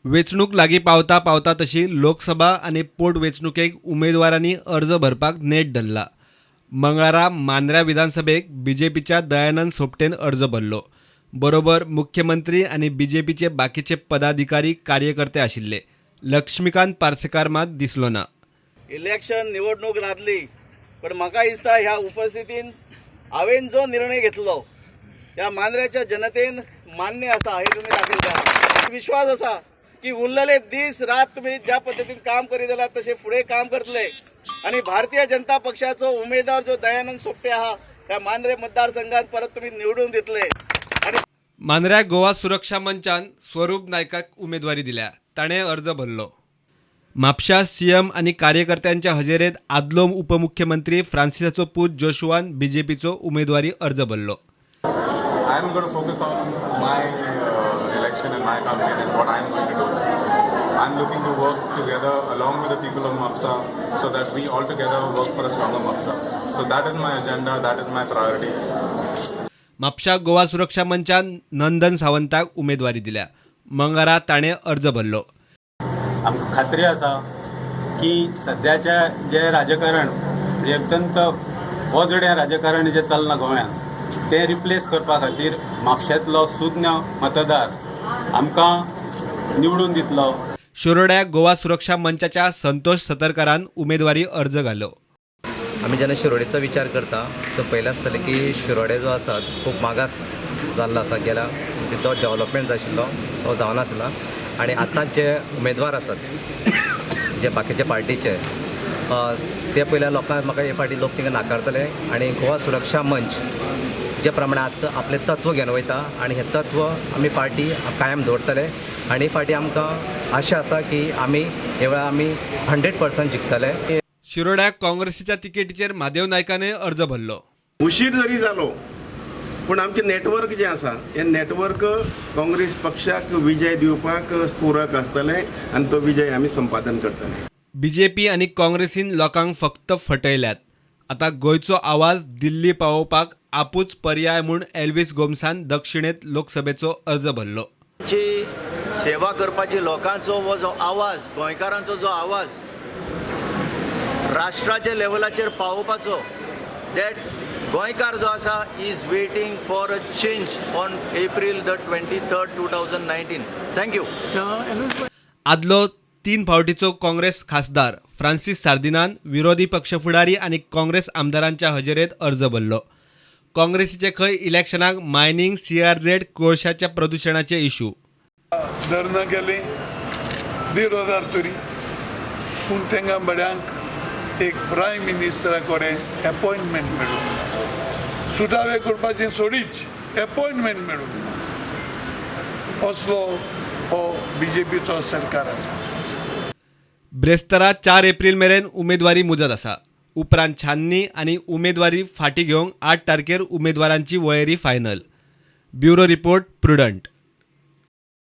वेंचणूक लागीं पावता पावता तशी लोकसभा आनी पोट वेंचणुकेक उमेदवारांनी अर्ज भरपाक नेट धरला. मंगळारा मांद्र्या विधानसभेक बीजेपीच्या दयानंद सोपटेन अर्ज भरलो. बरोबर मुख्यमंत्री आनी बीजेपीचे बाकीचे पदाधिकारी कार्यकर्ते आशिल्ले. लक्ष्मीकांत पार्सेकार मात दिसलो ना. इलेक्शन निवडणूक जातली, पण म्हाका दिसता ह्या उपस्थितीन हांवें जो निर्णय घेतलो त्या मांद्र्याच्या जनतेन मान्य आसा हे तुमी दाखयता. विश्वास आसा की उरलेले दीस रात तुमी ज्या पद्दतीन काम करीत जाल्यार तशें फुडें काम करतले आनी भारतीय जनता पक्षाचो उमेदवार जो दयानंद सोपटे आहा त्या मांद्रे मतदारसंघात परत तुमी निवडून दितले आनी मांद्र्या गोवा सुरक्षा मंचान स्वरूप नायकाक उमेदवारी दिल्या. ताणें अर्ज भरलो. म्हापशा सीएम आनी कार्यकर्त्यांच्या हजेरेत आदलो उपमुख्यमंत्री फ्रांसिसाचो पूत जोशुआन बीजेपीचो उमेदवारी अर्ज भरलो. I'm going to focus on my election and my campaign and what I'm going to do. I'm looking to work together along with the people of Mapsa so that we all together work for a stronger Mapsa. So that is my agenda, that is my priority. म्हापशा गोवा सुरक्षा मंचान नंदन सावंताक उमेदवारी दिल्या. मंगळारा ताणें अर्ज भरलो. आमकां खात्री आसा की सद्याचें जें राजकारण म्हणजे अत्यंत वजडें राजकारण जें चल्लां गोंयांत, तें रिप्लेस करपा खातीर म्हापशेंतलो सुज्ञ मतदार आमकां निवडून दितलो. शिरोड्या गोवा सुरक्षा मंचाच्या संतोष सतरकारान उमेदवारी अर्ज घालो. आमी जेन्ना शिरोडेचो विचार करता तो पयलें आसतलें की शिरोडे जो आसा खूब मागास जाल्लो आसा. गेल्या म्हणजे जो डेवलपमेंट जाय आशिल्लो तो जावनाशिल्लो आनी आतां जे उमेदवार आसात जे बाकीचे पार्टीचे, ते पयल्या लोकांक म्हाका हे फावटी लोक तांकां नाकारतले आनी गोवा सुरक्षा मंच जे प्रमाणे आतां आपलें तत्व घेवन वयता आनी हें तत्व आमी पार्टी कायम दवरतले आनी हे फावटी आमकां आशा आसा की आमी हे वेळार आमी 100% जिखतले. शिरोड्या काँग्रेसीच्या तिकेटीचेर म्हादेव नायकानय अर्ज भरलो. उशीर जरी जालो पूण आमचें नेटवर्क जें आसा हें नेटवर्क काँग्रेस पक्षाक विजय दिवपाक पूरक आसतलें आनी तो विजय आमी संपादन करतले. बीजेपी आनी काँग्रेसीन लोकांक फक्त फटयल्यात. आतां गोंयचो आवाज दिल्ली पावोवपाक आपूच पर्याय म्हूण एल्वीस गोम्सान दक्षिणेंत लोकसभेचो अर्ज भरलो. ची सेवा करपाची, लोकांचो हो जो आवाज, गोंयकारांचो जो आवाज राष्ट्राच्या लेवलाचेर पावोवपाचो, that गोंयकार जो आसा is waiting for a change on April the 23rd, 2019. Thank you. आदलो तीन फावटीचो काँग्रेस खासदार फ्रांसीस सार्दिनान विरोधी पक्ष फुडारी आनी काँग्रेस आमदारांच्या हजेरेत अर्ज भरलो. काँग्रेसीचे खंय इलेक्शनाक मायनिंग, सीआरझेड, कोळशाच्या प्रदुशणाचे इशू. धरणां केलीं 1,500 तरी, पूण तांकां बऱ्यांक एक प्रायम मिनिस्टरा कडेन एपॉयंटमेंट मेळूंक ना. सुटावे करपाचें सोडीच, एपॉयंटमेंट मेळूंक ना. असलो हो बीजेपीचो सरकार आसा. ब्रेस्तारा 4 एप्रील मेरेन उमेदवारी मुजत आसा. उपरांत छाननी आनी उमेदवारी फाटीं घेवंक 8 तारखेर उमेदवारांची वळेरी फायनल. Bureau report, Prudent.